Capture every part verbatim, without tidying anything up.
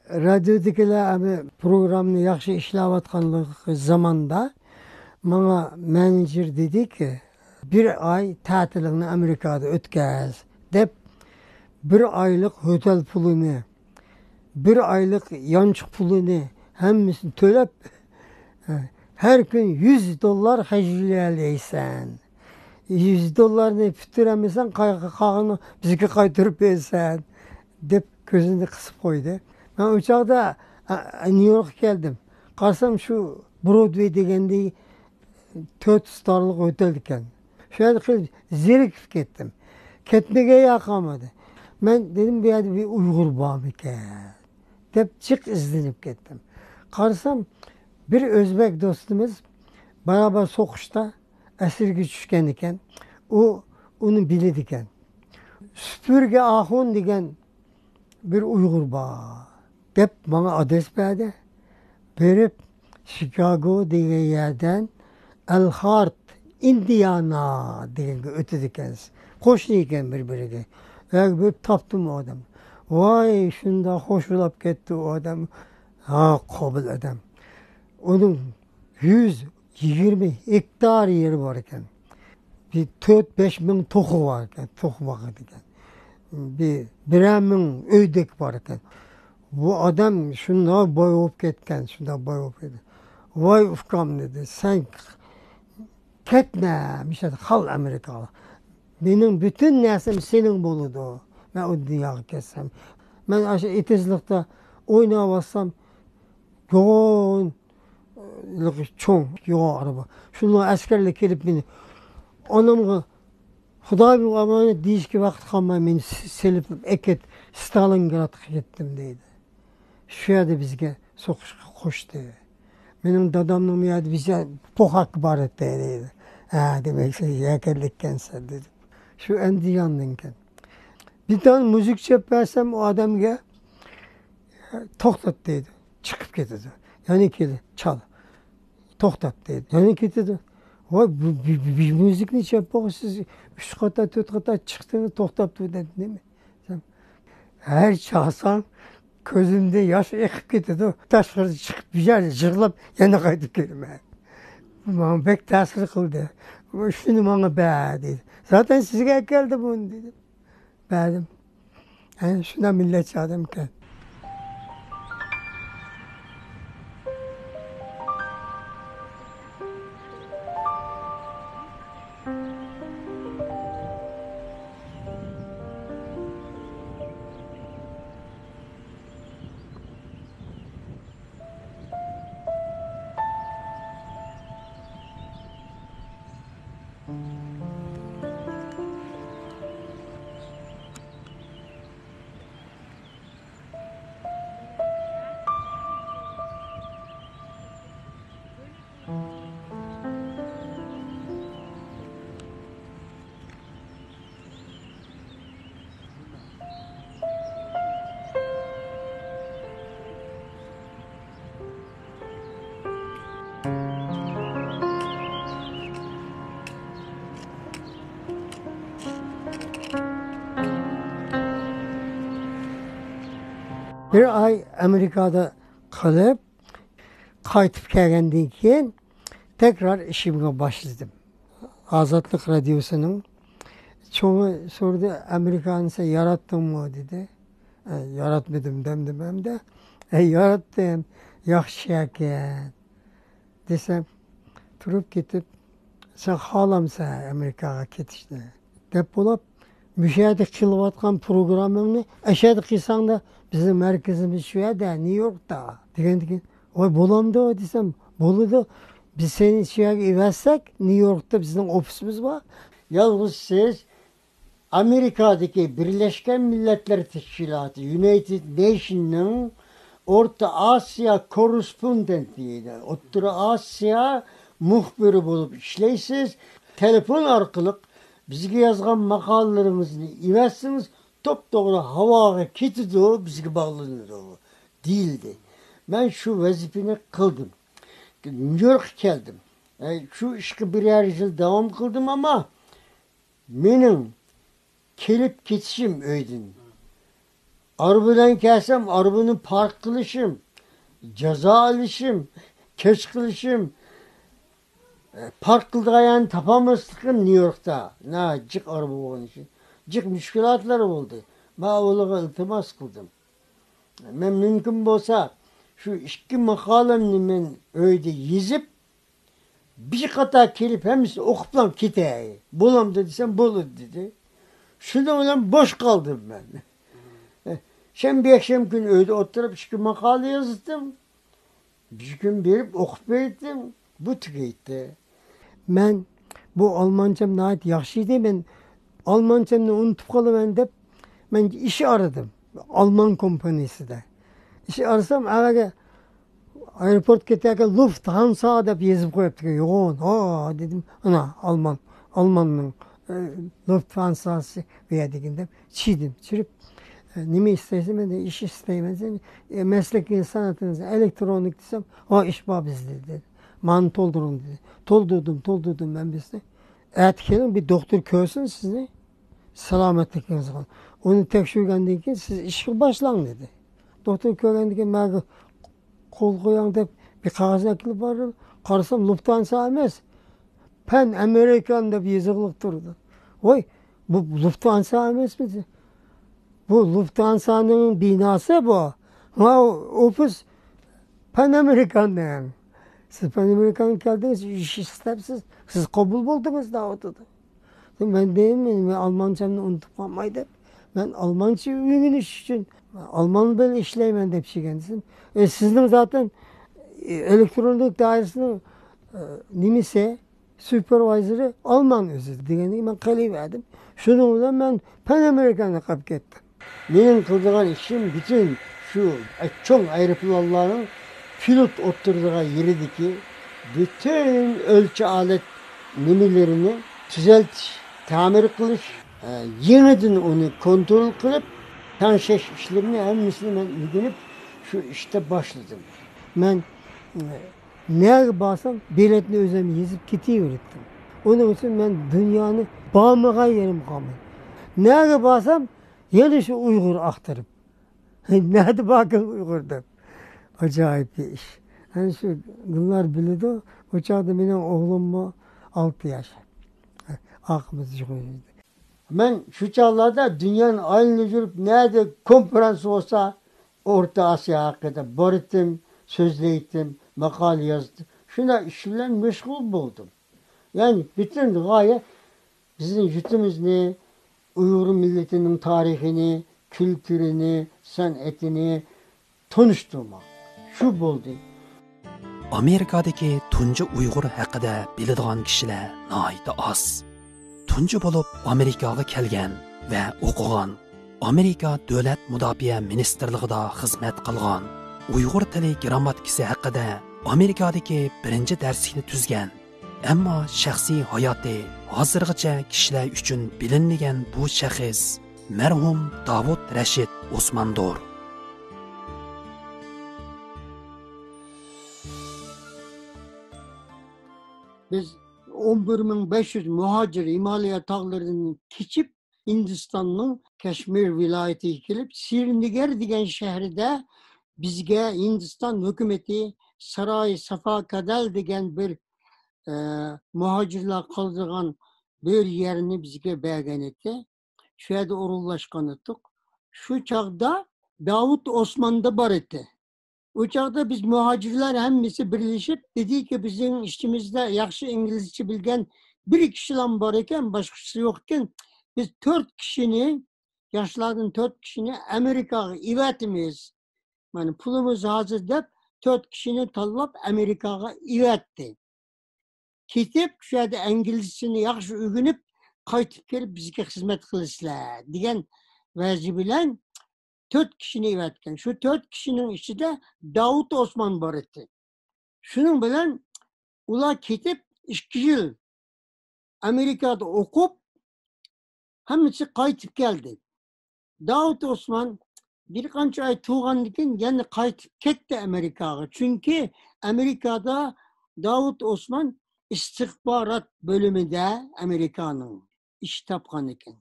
رادىيودىكىلەر ئەمدى پروگراممىنى ياخشى ئىشلەۋاتقانلىقى زاماندا ماڭا مېنېجېر دېدىكى، «بىر ئاي تەتىلىڭنى ئامېرىكادا ئۆتكەز» دەپ، بىر ئايلىق ھوتېل پۇلىنى، بىر ئايلىق يانچۇق پۇلىنى ھەممىسىنى تۆلەپ، ھەر كۈن يۈز دوللار خەجلىيەلەيسەن. يۈز دوللارنى پۈتتۈرەلمىسەڭ، قا-، قالغىنىنى بىزگە قايتۇرۇپ بېرىسەن، دەپ كۆزىنى قىسىپ قويدى. مەن ئۇ چاغدا، ئە، نيۇ يوركقا كەلدىم. قارىسام، شۇ برودۋېي دېگەندە تۆت ستارلىق ھوتېل ئىكەن. شۇ يەردە قىلىپ زېرىكىپ كەتتىم. كەتمىگەن يەر قالمىدى. مەن دېدىم، «بۇ يەردە بىر ئۇيغۇر بارمىكەن؟» دەپ جىق ئىزدىنىپ كەتتىم. قارىسام، بىر ئۆزبەك دوستىمىز بارابەر سوقۇشتا ئەسىرگە چۈشكەن ئىكەن. ئۇ ئۇنى بىلىدىكەن. سۈپۈرگە ئاخۇن دېگەن بىر ئۇيغۇر بار دەپ ماڭا ئادرېس بەردى. بېرىپ، شىكاگو دېگەن يەردىن ئەلخارت، ئىندىيانا دېگەنگە ئۆتىدىكەنسىز. قوشنا ئىكەن بىر-بىرىگە. ئۇ يەرگە بېرىپ تاپتىم ئۇ ئادەمنى. ۋاي، شۇنداق خوش بولاپ كەتتى ئۇ ئادەم. ھا، قابىل ئادەم. ئۇنىڭ يۈز يىگىرمە گېكتار يېرى بار ئىكەن. بىر تۆت بەش مىڭ توخۇ بار ئىكەن، توخۇ باقىدىكەن. بىر، بىرەر مىڭ ئۆيدەك بار ئىكەن. بۇ ئادەم شۇنداق باي بولۇپ كەتكەن، شۇنداق باي بولۇپ كەتكەن. ۋاي ئۇكام، دېدى، سەن كەتمە، مۇشۇ يەردە قال ئامېرىكاغا. مېنىڭ پۈتۈن نەرسەم سېنىڭ بولىدۇ. مەن ئۇ دۇنياغا كەتسەم. مەن ئاشۇ ئېتىزلىقتا ئويناۋاتسام، يوغان، چوڭ، يوغان ئارابا. شۇنىڭغا ئەسكەرلەر كېلىپ مېنى، ئانامغا، «خۇدايىمغا ئامانەت» دېيىشكە ۋاقىت قالماي مېنى س-، سېلىپ ئەكەت، ستالىنگرادقا كەتتىم دەيدۇ. شۇ يەردە بىزگە سوقۇشقا قوشتى. مېنىڭ دادامنىڭ بۇ يەردە بىزگە پوخاكى بار ئىدى دەيدۇ. ھە، دېمەك، سەن يەكەنلىككەنسەن دېدىم. شۇ ئەندىجاندىن كەلدى. بىر دانە مۇزىكا چېلىپ بەرسەم ئۇ ئادەمگە، «توختات» دەيدۇ. چىقىپ كېتىدۇ. يەنە كېلىپ، «چال.» «توختات» دەيدۇ. يەنە كېتىدۇ. «ۋاي، بۇ، بۇ، بۇ، بۇ مۇزىكىنى چېلىپ بولغان سىز ئۈچ قاتا، تۆت قاتا چىقتىڭىز، توختاپ تۇر» دەپ نېمە؟ ھەر چالساڭ كۆزۈمدىن ياش ئېقىپ كېتىدۇ. تاشقىرىدا چىقىپ بىر يەردە يىغلاپ يەنە قايتىپ كېلىمەن. ماڭا بەك تەسىر قىلدى. «شۇنى ماڭا بەر» دېدى. «زاتەن سىزگە ئەكەلدىم ئۇنى» دېدىم. بەردىم. ھە، شۇنداق مىللەتچى ئادەمكەن. بىر ئاي ئامېرىكادا قېلىپ، قايتىپ كەلگەندىن كېيىن تەكرار ئىشىمغا باشلىدىم. ئازادلىق رادىيوسىنىڭ چوڭى سورىدى، «ئامېرىكانى سەن ياراتتىڭمۇ؟» دېدى. «ئە، ياراتمىدىم» دېدىم ھەمدە، «ئە، ياراتتىم، ياخشى شەھەركەن» دېسەم، تۇرۇپ كېتىپ، «سەن خالامسەن ئامېرىكاغا كېتىشنى؟» دەپ بولۇپ، «مۇشۇ يەردە قىلىۋاتقان پروگرامماڭنى ئەشەدە قىلساڭدا، بىزنىڭ مەركىزىمىز شۇ يەردە، نيۇ يوركتا» دېگەندىكىن، «ۋاي، بولامدۇ؟» دېسەم، «بولىدۇ، بىز سېنى شۇ يەرگە ئەۋەتسەك، نيۇ يوركتا بىزنىڭ ئوفىسىمىز بار.» يالغۇز سىز ئامېرىكادىكى بىرلەشكەن مىللەتلەر تەشكىلاتى، يۇنايتېد نېيشننىڭ ئورتا ئاسىيا كوررېسپوندېنتى، ئوتتۇرا ئاسىيا مۇخبىرى بولۇپ ئىشلەيسىز. تېلېفون ئارقىلىق بىزگە يازغان ماقالىلىرىڭىزنى ئېۋەتسىڭىز، توپتوغرا ھاۋاغا كېتىدۇ، بىزگە باغلىنىدۇ، دېيىلدى. مەن شۇ ۋەزىپىنى قىلدىم. نيۇ يوركقا كەلدىم. ئەي، شۇ ئىشقا بىرەر يىل داۋام قىلدىم، ئەمما مېنىڭ كېلىپ كېتىشىم ئۆيدىن ئاربا بىلەن كەلسەم، ئاربىنى پارك قىلىشىم، جازا ئېلىشىم، كەچ قىلىشىم، پارك قىلىدىغان يەرنى تاپالماسلىقىم نيۇ يوركتا. ناھايىتى جىق ئاربا بولغان ئۈچۈن جىق مۈشكۈلاتلار بولدى. مەن ئۇلارغا ئىلتىماس قىلدىم. مەن مۇمكىن بولسا شۇ ئىككى ماقالەمنى مەن ئۆيدە يېزىپ، بىر قاتار كېلىپ ھەممىسىنى ئوقۇپلا كېتەي. بولامدۇ دېسەم، بولىدۇ دېدى. شۇنىڭ بىلەن بوش قالدىم مەن. شەنبە، يەكشەنبە كۈنى ئۆيدە ئولتۇرۇپ ئىككى ماقالە يازدىم. بىر كۈن بېرىپ ئوقۇپ بەردىم. بۇ تۈگەيتتى. مەن بۇ ئالمانچام ناھايىتى ياخشى ئىدى. مەن ئالمانچامنى ئۇنتۇپ قالىمەن دەپ، مەن ئىش ئارىدىم. ئالمان كومپانىيىسىدە. ئىش ئارىسام، ئەۋەگە ئايروپورت كېتەركەن لۇفتھانسا دەپ يېزىپ قويۇپتىكەن. يوغان، ھا دېدىم. ئانا، ئالمان، ئالماننىڭ، ئە، لۇفتھانساسى بۇ يەردىكىن دەپ چىدىم. چىرىپ، ئە، نېمە ئىستەيسەن؟ مەن دە ئىش ئىستەيمەن دېسەم، ئە، مەسلىكىڭىز، سەنئىتىڭىز ئېلېكترونىك دېسەم، ھا، ئىش بار بىزدە دېدى. مانا تولدۇرۇڭ دېدى. تولدۇردۇم، تولدۇردۇم مەن بىزنى. ئەتە كېلىڭ، بىر دوختۇر كۆرسۇن سىزنى. سالامەتلىكىڭىزغا. ئۇنى تەكشۈرگەندىن كېيىن سىز ئىشقا باشلاڭ دېدى. دوختۇر كۆرگەندىن كېيىن ماڭا قول قويۇڭ دەپ بىر قەغەز ئەكېلىپ باردىم. قارىسام، لۇفتانسا ئەمەس، پەن ئامېرىكان دەپ يېزىقلىق تۇرىدۇ. ۋاي، بۇ لۇفتانسا ئەمەسمىدى؟ بۇ لۇفتانسانىڭ بىناسى بۇ. ھا، ئوفىس پەن ئامېرىكاننىڭ. سىز پەن ئامېرىكانغا كەلدىڭىز، ئىش ئىستەپسىز، سىز قوبۇل بولدىڭىز دەۋاتىدۇ. مەن دېدىم، مەن ئالمانچامنى ئۇنتۇپ قالماي دەپ، مەن ئالمانچا ئۆگىنىش ئۈچۈن ئالمان بىلەن ئىشلەيمەن دەپ چىققان دېسەم، ئە، سىزنىڭ زاتەن، ئە، ئېلېكترونلۇق دائىرىسىنىڭ، ئە، نېمىسى، سۇپېرۋايزېرى ئالمان ئۆزى دېگەندىن كېيىن مەن قېلىۋەردىم. شۇنىڭ بىلەن مەن پەن ئامېرىكانغا قېلىپ كەتتىم. مېنىڭ قىلىدىغان ئىشىم پۈتۈن شۇ چوڭ ئايروپىلانلارنىڭ پىلوت ئولتۇرىدىغان يېرىدىكى پۈتۈن ئۆلچە ئالەت نېمىلىرىنى تۈزەلتىش، تەمىر قىلىش، ئە، يېڭىدىن ئۇنى كونترول قىلىپ تەڭشەش ئىشلىرىنى ھەممىسىنى مەن ئۆگىنىپ شۇ ئىشتا باشلىدىم. مەن، ئە، نەگە بارسام بېلەتنى ئۆزۈم يېزىپ كېتىۋېرەتتىم. ئۇنىڭ ئۈچۈن مەن دۇنيانى بارمىغان يېرىم قالمىدى. نەگە بارسام يەنە شۇ ئۇيغۇر ئاختۇرۇپ. نەدە باركەن ئۇيغۇر دەپ. ئاجايىپ بىر ئىش. ئەنە شۇ گۈلنار بىلىدۇ. ئۇ چاغدا مېنىڭ ئوغلۇممۇ ئالتە ياش. ئاقىمىز يوق ئىدى. مەن شۇ چاغلاردا دۇنيانى ئايلىنىپ يۈرۈپ، نەدە كونفېرانس بولسا، ئورتا ئاسىيا ھەققىدە بارىتتىم، سۆزلەيتتىم، ماقالە يازدىم. شۇنداق ئىش بىلەن مەشغۇل بولدۇم. يەنى پۈتۈن غايە بىزنىڭ يۇرتىمىزنى، ئۇيغۇر مىللىتىنىڭ تارىخىنى، كۈلتۈرىنى، سەنئىتىنى تونۇشتۇرماق. شۇ بولدى. ئامېرىكادىكى تۇنجى ئۇيغۇر ھەققىدە بىلىدىغان كىشىلەر ناھايىتى ئاز. تۇنجى بولۇپ ئامېرىكاغا كەلگەن ۋە ئوقۇغان، ئامېرىكا دۆلەت مۇداپىئە مىنىستىرلىقىدا خىزمەت قىلغان، ئۇيغۇر تىلى گىرامماتىكىسى ھەققىدە ئامېرىكادىكى بىرىنچى دەرسلىكنى تۈزگەن، ئەمما شەخسىي ھاياتى ھازىرغىچە كىشىلەر ئۈچۈن بىلىنمىگەن بۇ شەخس مەرھۇم داۋۇت رەشىت ئوسماندۇر. بىز ئون بىر مىڭ بەش يۈز مۇھاجىر ھىمالىيا تاغلىرىدىن كېچىپ، ھىندىستاننىڭ كەشمىر ۋىلايىتىگە كېلىپ، سىرىنىگەر دېگەن شەھىرىدە بىزگە ھىندىستان ھۆكۈمىتى ساراي سافا كادال دېگەن بىر، ئە، مۇھاجىرلار قالىدىغان بىر يەرنى بىزگە بەرگەن ئىدى. شۇ يەردە ئورۇنلاشقان ئىدۇق. شۇ چاغدا داۋۇت ئوسمان دا بار ئىدى. ئۇ چاغدا بىز مۇھاجىرلار ھەممىسى بىرلىشىپ دېدىكى، بىزنىڭ ئىچىمىزدە ياخشى ئىنگلىزچە بىلگەن بىر كىشىلام بار ئىكەن، باشقىسى يوق ئىكەن. بىز تۆت كىشىنى، ياشلاردىن تۆت كىشىنى ئامېرىكاغا ئېۋەتىمىز. مانا پۇلىمىز ھازىر دەپ، تۆت كىشىنى تاللاپ ئامېرىكاغا ئېۋەتتى. كېتىپ، شۇ يەردە ئىنگلىزچىنى ياخشى ئۆگىنىپ، قايتىپ كېلىپ بىزگە خىزمەت قىلىسىلەر دېگەن ۋەجى بىلەن تۆت كىشىنى ئەۋەتكەن. شۇ تۆت كىشىنىڭ ئىچىدە داۋۇت ئوسمان بار ئىدى. شۇنىڭ بىلەن ئۇلار كېتىپ ئىككى يىل ئامېرىكادا ئوقۇپ، ھەممىسى قايتىپ كەلدى. داۋۇت ئوسمان بىر قانچە ئاي تۇرغاندىن كېيىن يەنە قايتىپ كەتتى ئامېرىكاغا. چۈنكى ئامېرىكادا داۋۇت ئوسمان ئىستىخبارات بۆلۈمىدە ئامېرىكانىڭ ئىش تاپقان ئىكەن.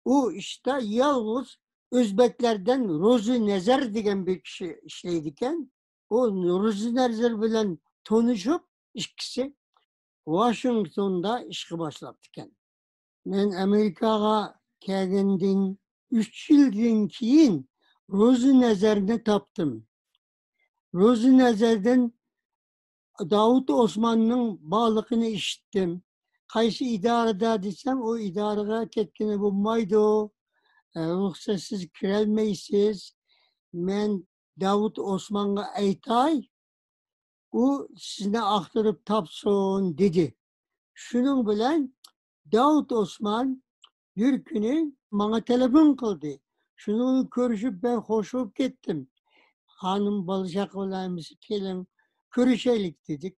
ئۇ ئىشتا يالغۇز ئۆزبەكلەردىن روزى نەزەر دېگەن بىر كىشى ئىشلەيدىكەن. ئۇ روزى نەزەر بىلەن تونۇشۇپ، ئىككىسى ۋاشىنگتوندا ئىشقا باشلاپتىكەن. مەن ئامېرىكاغا كەلگەندىن ئۈچ يىلدىن كېيىن روزى نەزەرنى تاپتىم. روزى نەزەردىن داۋۇت ئوسماننىڭ بارلىقىنى ئىشىتتىم. قايسى ئىدارىدە دېسەم، ئۇ ئىدارىگە كەتكىلى بولمايدۇ، ئە، رۇخسەتسىز كىرەلمەيسىز. مەن داۋۇت ئوسمانغا ئېيتاي، ئۇ سىزنى ئاختۇرۇپ تاپسۇن، دېدى. شۇنىڭ بىلەن داۋۇت ئوسمان بىر كۈنى ماڭا تېلېفون قىلدى. شۇنىڭ بىلەن كۆرۈشۈپ، بەك خوش بولۇپ كەتتىم. خانىم، بالا-چاقا بىلەن ھەممىسى، كېلىڭ، كۆرۈشەيلىك، دېدۇق.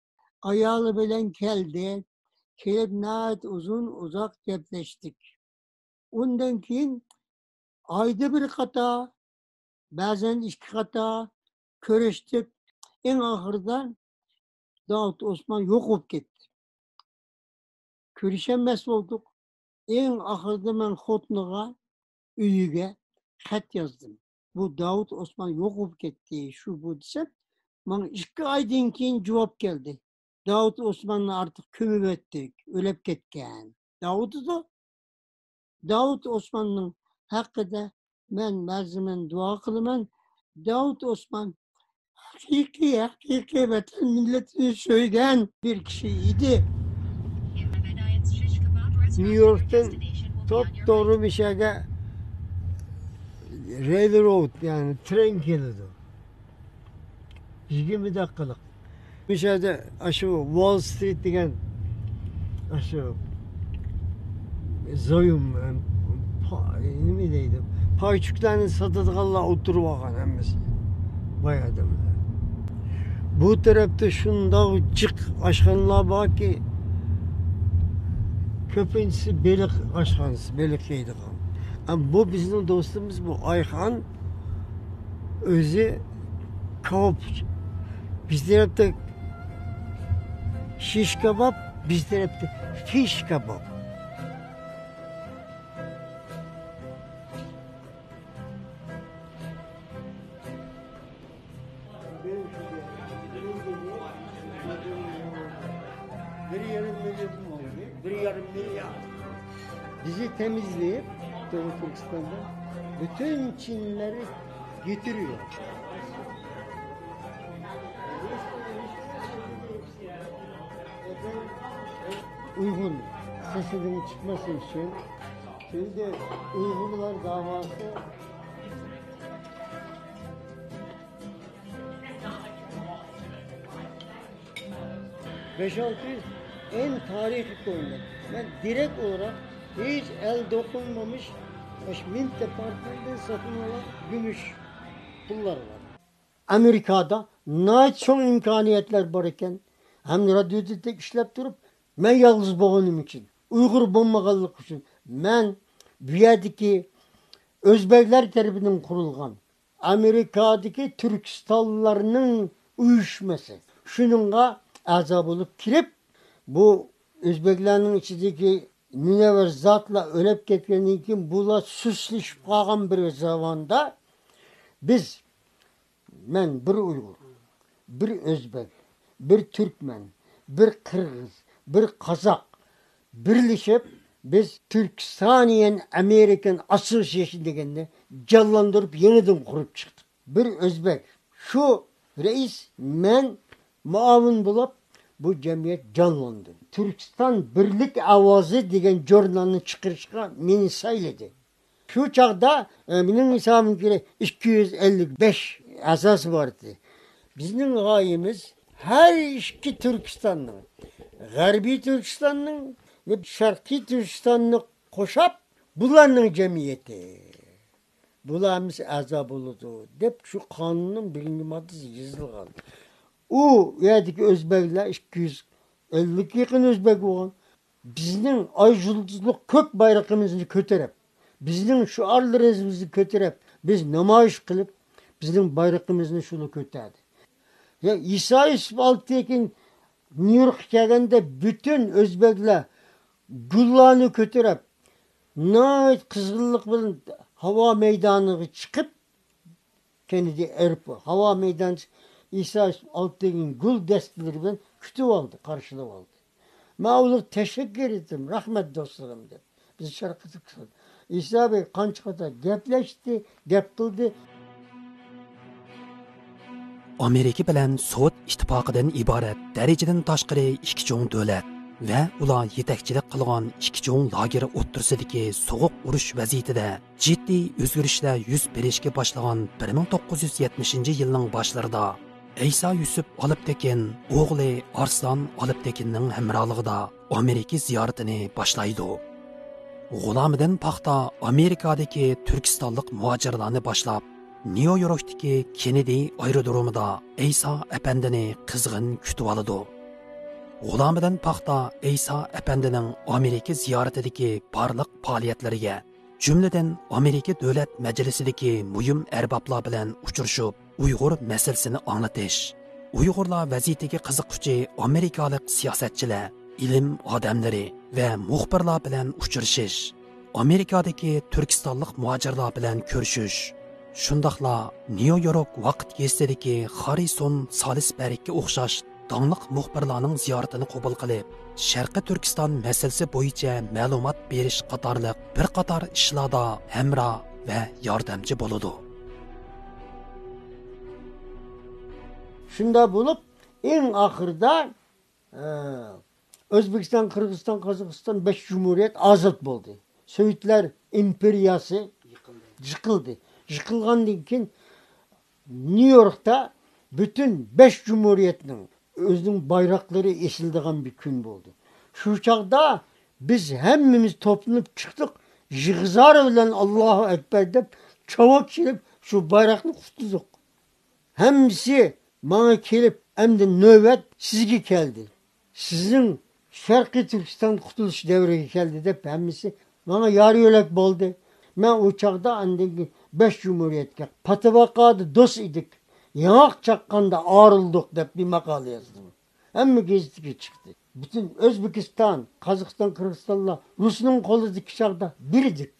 ئايالى بىلەن كەلدى. كېلىپ، ناھايىتى ئۇزۇن-ئۇزاق گەپلەشتۇق. ئۇندىن كېيىن ئايدا بىر قاتا، بەزەن ئىككى قاتا كۆرۈشتۇق. ئەڭ ئاخىرىدا داۋۇت ئوسمان يوق بولۇپ كەتتى. كۆرۈشەلمەس بولدۇق. ئەڭ ئاخىرىدا مەن خوتۇنىغا، ئۆيىگە خەت يازدىم. بۇ داۋۇت ئوسمان يوق بولۇپ كەتتى، شۇ بۇ دېسەم، ماڭا ئىككى ئايدىن كېيىن جاۋاب كەلدى. داۋۇت ئوسماننى ئارتۇق كۆمۈۋەتتۇق، ئۆلۈپ كەتكەن. داۋۇت داۋۇت ئوسماننىڭ ھەققىدە مەن مەزمۇن دۇئا قىلىمەن. داۋۇت ئوسمان ھەقىقىي، ھەقىقىي ۋەتەن مىللىتىنى سۆيگەن بىر كىشى ئىدى. نيۇ يوركتىن توپتوغرا مۇشەگە رېيلروود، يەنى ترېن كېلىدۇ. يىگىرمە دەقىقىلىق. مۇشۇ يەردە ئاشۇ ۋول سترىت دېگەن، ئاشۇ زويۇم، پا-، نېمە دەيدۇ؟ پايچۇكلارنى ساتىدىغانلار ئولتۇرۇپ ئالغان ھەممىسى. باي ئادەملەر. بۇ تەرەپتە شۇنداق جىق ئاشخانىلار باركى، كۆپىنچىسى بېلىق ئاشخانىسى، بېلىق يەيدىغان. ئەمما بۇ بىزنىڭ دوستىمىز، بۇ ئايخان. ئۆزى كاۋاپ. بىز تەرەپتە شىش كاۋاپ، بىز تەرەپتە فىش كاۋاپ. بىر يېرىم مىليون، بىر يېرىم مىليارد. Bizi temizleyip Doğu Türkistan'da bütün Çinlileri getiriyor. Uygur sesinin çıkması için, şimdi Uygurlar davası. Beş-altı yüz en tarihi koyunlar. Ben direkt olarak hiç el dokunmamış, baş Mint Departmanı'ndan satın alan gümüş pullar var. ئامېرىكادا ناھايىتى چوڭ ئىمكانىيەتلەر بار ئىكەن. ھەم رادىيودا تېك ئىشلەپ تۇرۇپ، مەن يالغۇز بولغىنىم ئۈچۈن، ئۇيغۇر بولمىغانلىقى ئۈچۈن، مەن بۇ يەردىكى ئۆزبەكلەر تەرىپىدىن قۇرۇلغان ئامېرىكادىكى تۈركىستانلارنىڭ ئۇيۇشمىسى، شۇنىڭغا ئەزا بولۇپ كىرىپ، بۇ ئۆزبەكلەرنىڭ ئىچىدىكى مۇنەۋۋەر زاتلار ئۆلۈپ كەتكەندىن كېيىن، بۇلار سۇسلىشىپ قالغان بىر زاماندا، بىز، مەن بىر ئۇيغۇر، بىر ئۆزبەك، بىر تۈركمەن، بىر قىرغىز، بىر قازاق بىرلىشىپ، بىز تۈركىستانىيەن ئامېرىكان ئاسسوسىيېشن دېگەننى جانلاندۇرۇپ، يېڭىدىن قۇرۇپ چىقتۇق. بىر ئۆزبەك، شۇ رەئىس، مەن مۇئاۋىن بولۇپ، بۇ جەمئىيەت جانلاندى. تۈركىستان بىرلىك ئاۋازى دېگەن ژۇرنالنى چىقىرىشقا مېنى سايلىدى. شۇ چاغدا، ئە، مېنىڭ ھېسابىمغا كۆرە، ئىككى يۈز ئەللىك بەش ئەزاسى بار ئىدى. بىزنىڭ غايىمىز ھەر ئىككى تۈركىستاننىڭ، غەربىي تۈركىستاننىڭ ۋە شەرقىي تۈركىستاننى قوشاپ، بۇلارنىڭ جەمئىيىتى. بۇلار ھەممىسى ئەزا بولىدۇ، دەپ شۇ قانۇننىڭ بىرىنچى ماددىسى يېزىلغان. ئۇ يەردىكى ئۆزبەكلەر ئىككى يۈز ئەللىككە يېقىن ئۆزبەك بولغان. بىزنىڭ ئاي يۇلتۇزلۇق كۆك بايرىقىمىزنى كۆتۈرۈپ، بىزنىڭ شوئارلىرىمىزنى كۆتۈرۈپ، بىز نامايىش قىلىپ، بىزنىڭ بايرىقىمىزنى شۇلار كۆتەردى. يا ئىسا يۈسۈپ ئالتىنكى نيۇ يوركقا كەلگەندە پۈتۈن ئۆزبەكلەر گۈللارنى كۆتۈرۈپ، ناھايىتى قىزغىنلىق بىلەن ھاۋا مەيدانىغا چىقىپ، كېننېدى ئېرپورت، ھاۋا مەيدانى ئىسا ئالتىنگىن گۈل دەستىلىرى بىلەن كۈتۈۋالدى، قارشىلىۋالدى. مەن ئۇلارغا تەشەككۈر ئېيتتىم، رەھمەت دوستلىرىم دەپ. بىز شەرقىي تۈركىستان. ئىسا بەگ قانچە قېتىم گەپلەشتى، گەپ قىلدى. ئامېرىكا بىلەن سوۋېت ئىتتىپاقىدىن ئىبارەت دەرىجىدىن تاشقىرى ئىككى چوڭ دۆلەت ۋە ئۇلار يېتەكچىلىك قىلغان ئىككى چوڭ لاگېر ئوتتۇرىسىدىكى سوغۇق ئۇرۇش ۋەزىيىتىدە جىددىي ئۆزگىرىشلەر يۈز بېرىشكە باشلىغان بىر مىڭ توققۇز يۈز يەتمىشىنچى يىلنىڭ باشلىرىدا ئەيسا يۈسۈپ ئالپتېكىن ئوغلى ئارسلان ئالپتېكىننىڭ ھەمراھلىقىدا ئامېرىكا زىيارىتىنى باشلايدۇ. غۇلامىدىن پاختا ئامېرىكادىكى تۈركىستانلىق مۇھاجىرلارنى باشلاپ، نيۇ يوركتىكى كېننېدى ئايرودرومىدا ئەيسا ئەپەندىنى قىزغىن كۈتۈۋالىدۇ. غۇلامىدىن پاختا ئەيسا ئەپەندىنىڭ ئامېرىكا زىيارىتىدىكى بارلىق پائالىيەتلىرىگە، جۈملىدىن ئامېرىكا دۆلەت مەجلىسىدىكى مۇھىم ئەربابلار بىلەن ئۇچرىشىپ، ئۇيغۇر مەسىلىسىنى ئاڭلىتىش، ئۇيغۇرلار ۋەزىيىتىگە قىزىققۇچى ئامېرىكالىق سىياسەتچىلەر، ئىلىم ئادەملىرى ۋە مۇخبىرلار بىلەن ئۇچرىشىش، ئامېرىكادىكى تۈركىستانلىق مۇھاجىرلار بىلەن كۆرۈشۈش، شۇنداقلا نيۇ يورك ۋاقىت گېزىتىدىكى خاررىسون سالىسبەرگكە ئوخشاش داڭلىق مۇخبىرلارنىڭ زىيارىتىنى قوبۇل قىلىپ، شەرقىي تۈركىستان مەسىلىسى بويىچە مەلۇمات بېرىش قاتارلىق بىر قاتار ئىشلاردا ھەمراھ ۋە ياردەمچى بولىدۇ. شۇنداق بولۇپ، ئەڭ ئاخىرىدا، ئە، ئۆزبېكىستان، قىرغىزىستان، قازاقىستان، بەش جۇمھۇرىيەت ئازاد بولدى. سوۋېتلار ئىمپېرىيەسى يىقىلدى. يىقىلغاندىن كېيىن، نيۇ يوركتا پۈتۈن بەش جۇمھۇرىيەتنىڭ ئۆزىنىڭ بايراقلىرى ئېسىلىدىغان بىر كۈن بولدى. شۇ چاغدا بىز ھەممىمىز توپلىنىپ چىقتۇق. يىغا-زار بىلەن «ئاللاھۇ ئەكبەر» دەپ چاۋاك چېلىپ، شۇ بايراقنى قۇتلىدۇق. ھەممىسى ماڭا كېلىپ، «ئەمدى نۆۋەت سىزگە كەلدى. سىزنىڭ شەرقىي تۈركىستان قۇتۇلۇش دەۋرىگە كەلدى» دەپ، ھەممىسى ماڭا يار-يۆلەك بولدى. مەن ئۇ چاغدا ئاندىن كېيىن بەش جۇمھۇرىيەتكە «پاتىۋاقادا دوست ئىدىك، ياڭاق چاققاندا ئايرىلدۇق» دەپ بىر ماقالە يازدىم. ھەممە گېزىتكە چىقتى. پۈتۈن ئۆزبېكىستان، قازاقىستان، قىرغىزىستانلار رۇسنىڭ قولىدىكى چاغدا بىر ئىدۇق.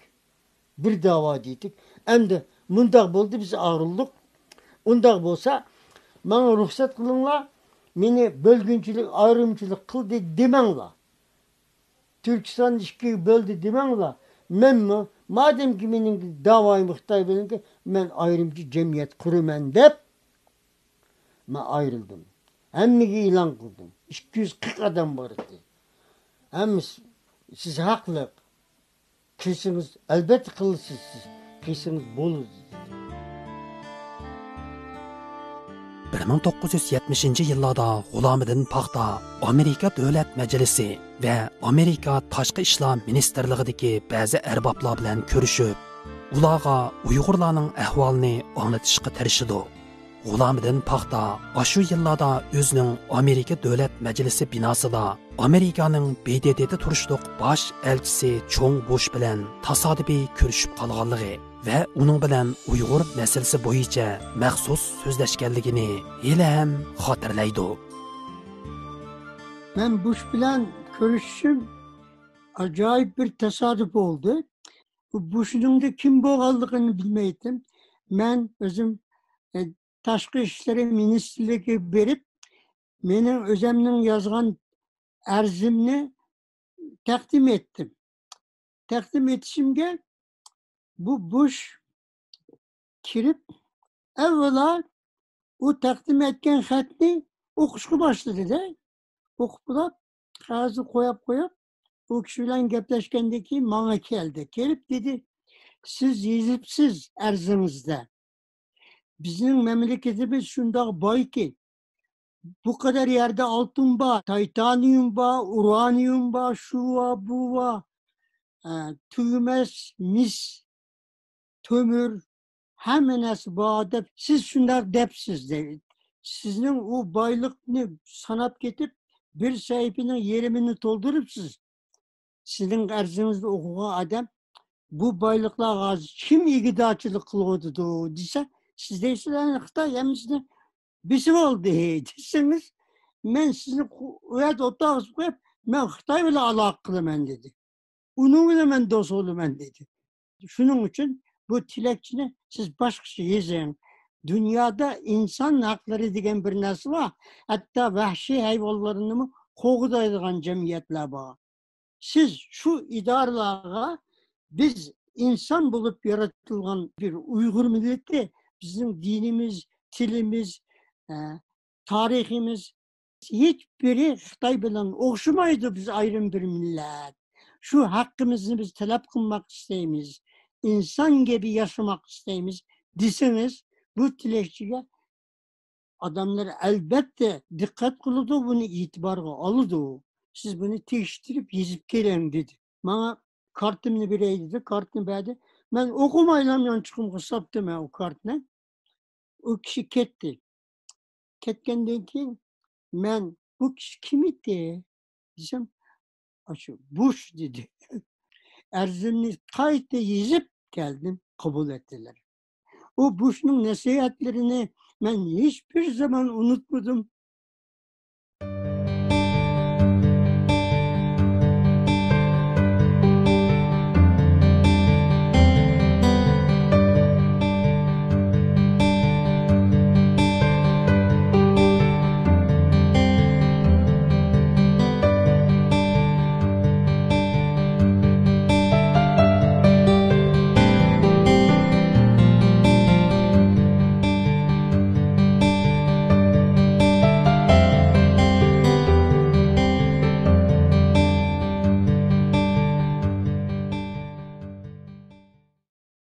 بىر دەۋا دېدۇق. ئەمدى مۇنداق بولدى، بىز ئايرىلدۇق. ئۇنداق بولسا، ماڭا رۇخسەت قىلىڭلار، مېنى بۆلگۈنچىلىك، ئايرىمچىلىق قىلدى دېمەڭلار. تۈركىستاننى ئىككىگە بۆلدى دېمەڭلار. مەنمۇ، مادەمكى مېنىڭ دەۋايىم خىتاي بىلەنكى، مەن ئايرىمچە جەمئىيەت قۇرىمەن دەپ، مەن ئايرىلدىم. ھەممىگە ئېلان قىلدىم. ئىككى يۈز قىرىق ئادەم بار ئىدى. ھەممىسى، سىز ھەقلىق. كەلسىڭىز، ئەلۋەتتە قىلىسىز سىز. كەلسىڭىز بولىدۇ. بىر مىڭ توققۇز يۈز يەتمىشىنچى يىللاردا غۇلامىدىن پاختا ئامېرىكا دۆلەت مەجلىسى ۋە ئامېرىكا تاشقى ئىشلار مىنىستىرلىقىدىكى بەزى ئەربابلار بىلەن كۆرۈشۈپ، ئۇلارغا ئۇيغۇرلارنىڭ ئەھۋالىنى ئاڭلىتىشقا تىرىشىدۇ. غۇلامىدىن پاختا ئاشۇ يىللاردا ئۆزىنىڭ ئامېرىكا دۆلەت مەجلىسى بىناسىدا ئامېرىكانىڭ ب د د دە تۇرۇشلۇق باش ئەلچىسى چوڭ بۇش بىلەن تاسادىپىي كۆرۈشۈپ قالغانلىقى ۋە ئۇنىڭ بىلەن ئۇيغۇر مەسىلىسى بويىچە مەخسۇس سۆزلەشكەنلىكىنى ھېلىھەم خاتىرىلەيدۇ. مەن بۇش بىلەن كۆرۈشۈشۈم ئاجايىپ بىر تاسادىپ بولدى. بۇ بۇشنىڭدا كىم بولغانلىقىنى بىلمەيتتىم. مەن ئۆزۈم، ئە، تاشقى ئىشلىرى مىنىستىرلىكىگە بېرىپ، مېنىڭ ئۆزەمنىڭ يازغان ئەرزىمنى تەقدىم ئەتتىم. تەقدىم ئېتىشىمگە بۇ بۇش كىرىپ، ئەۋۋەلا ئۇ تەقدىم ئەتكەن خەتنى ئوقۇشقا باشلىدى-دە. ئوقۇپ بولاپ، قەغەزنى قويۇپ قويۇپ، ئۇ كىشى بىلەن گەپلەشكەندىن كېيىن ماڭا كەلدى. كېلىپ دېدى، سىز يېزىپسىز ئەرزىڭىزدە. بىزنىڭ مەملىكىتىمىز شۇنداق بايكى، بۇ قەدەر يەردە ئالتۇن بار، تايتانىيۇم بار، ئۇرانىيۇم بار، شۇ بار، بۇ بار، ئە، تۈگىمەس مىس، تۆمۈر، ھەممە نەرسە بار دەپ، سىز شۇنداق دەپسىز، دەيدۇ. سىزنىڭ ئۇ بايلىقنى ساناپ كېتىپ، بىر سەھىپىنىڭ يېرىمىنى تولدۇرۇپسىز. سىزنىڭ ئەرزىڭىزنى ئوقۇغان ئادەم، بۇ بايلىقلارغا ھازىر كىم ئىگىدارچىلىق قىلىۋاتىدۇ دېسە، سىز دەيسىز، ئەنە خىتاي ھەممىسىنى بېسىۋالدى دېسىڭىز، مەن سىزنى قو-، ئۇ يەردە ئولتۇرغۇزۇپ قويۇپ، مەن خىتاي بىلەن ئالاقە قىلىمەن، دېدى. ئۇنىڭ بىلەن مەن دوست بولىمەن دېدى. شۇنىڭ ئۈچۈن بۇ تىلەكچىنى سىز باشقىچە يېزىڭ. دۇنيادا ئىنسان ھەقلىرى دېگەن بىر نەرسە بار. ھەتتا ۋەھشىي ھايۋانلارنىمۇ قوغدايدىغان جەمئىيەتلەر بار. سىز شۇ ئىدارىلەرگە بىز ئىنسان بولۇپ يارىتىلغان بىر ئۇيغۇر مىللىتى، بىزنىڭ دىنىمىز، تىلىمىز، ئە، تارىخىمىز ھېچبىرى خىتاي بىلەن ئوخشىمايدۇ، بىز ئايرىم بىر مىللەت. شۇ ھەققىمىزنى بىز تەلەپ قىلماق ئىستەيمىز. ئىنسان كەبى ياشىماق ئىستەيمىز دېسىڭىز، بۇ تىلەكچىگە ئادەملەر ئەلبەتتە دىققەت قىلىدۇ، بۇنى ئېتىبارغا ئالىدۇ. سىز بۇنى تېگىشتۈرۈپ يېزىپ كېلىڭ دېدى. ماڭا كارتىمنى بېرەي دېدى، كارتىنى بەردى. مەن ئوقۇمايلا يانچۇقۇمغا ساپتىم مەن ئۇ كارتنى. ئۇ كىشى كەتتى. كەتكەندىن كېيىن مەن بۇ كىشى كىم ئىدى دېسەم، ئاشۇ بۇش دېدى. ئەرزىمنى قايتا يېزىپ كەلدىم، قوبۇل ئەتتىلەر. ئۇ بۇشنىڭ نەسىھەتلىرىنى مەن ھېچبىر زامان ئۇنتۇمىدىم.